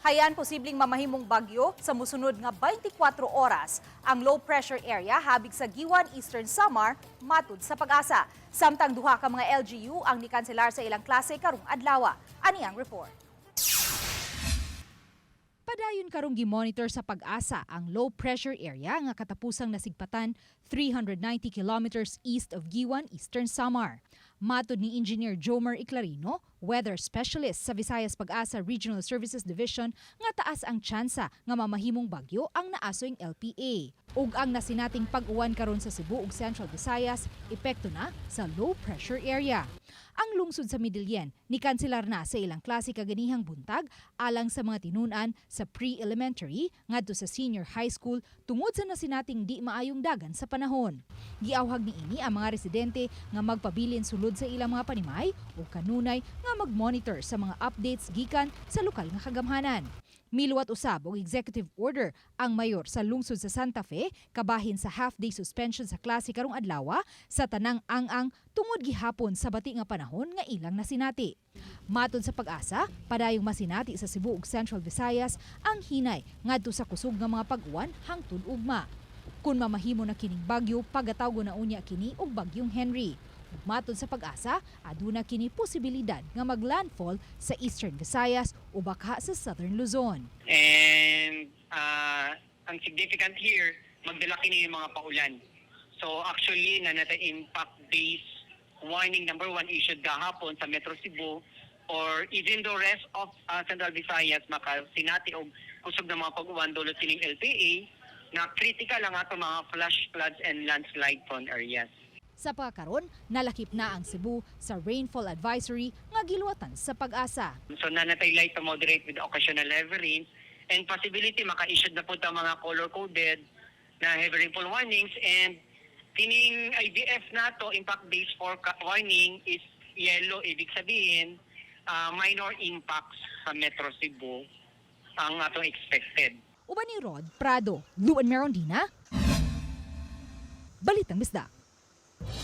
Hayan posibleng mamahimong bagyo sa musunod nga 24 oras ang low pressure area habig sa Guiuan, Eastern Samar, matud sa PAGASA. Samtang duha ka mga LGU ang nikanselar sa ilang klase karong adlaw. Ani ang report. Padayon karong gimonitor sa PAGASA ang low pressure area nga katapusang nasigpatan 390 kilometers east of Guiuan, Eastern Samar. Matod ni Engineer Jomer Eclarino, weather specialist sa Visayas PAGASA Regional Services Division, nga taas ang tsansa nga mamahimong bagyo ang naasoyng LPA. Ug ang nasinating pag-uwan karon sa Cebu ug Central Visayas, epekto na sa low pressure area. Ang lungsod sa Medellin ni kanselar na sa ilang klase kaganihang buntag alang sa mga tinunan sa pre-elementary ngadto sa senior high school tungod sa nasinating di maayong dagan sa panahon. Giawhag niini ang mga residente nga magpabilin sulod sa ilang mga panimay o kanunay nga mag-monitor sa mga updates gikan sa lokal nga kagamhanan. Miluwat usab og executive order ang mayor sa lungsod sa Santa Fe kabahin sa half-day suspension sa klase karong adlaw sa tanang ang-ang tungod gihapon sa bati nga panahon nga ilang nasinati. Matod sa PAGASA, padayong masinati sa Cebu ug Central Visayas ang hinay ngadto sa kusog nga mga pag-uwan hangtod ugma. Kung mamahimo na kining bagyo, pagatawgo na unya kini og Bagyong Henry. Ug matod sa PAGASA, aduna kini posibilidad nga maglandfall sa Eastern Visayas o baka sa Southern Luzon. And ang significant here, magdala kini yung mga paulan. So actually, naa na tay impact based warning number one issued gahapon sa Metro Cebu or even the rest of Central Visayas makasinati og kusog na mga pag-uwan dulot sining LPA na critical ang atong mga flash floods and landslide prone areas. Sa pagkaron, nalakip na ang Cebu sa rainfall advisory nga giluwatan sa PAGASA. So naa na tay light to moderate with occasional heavy rains and possibility maka-issued na po ta mga color-coded na heavy rainfall warnings, and kining IBF nato, impact based forecast warning, is yellow, ibig sabihin minor impacts sa Metro Cebu ang atong expected. Uban ni Rod Prado, Luan Merondina, Balitang Bisdak.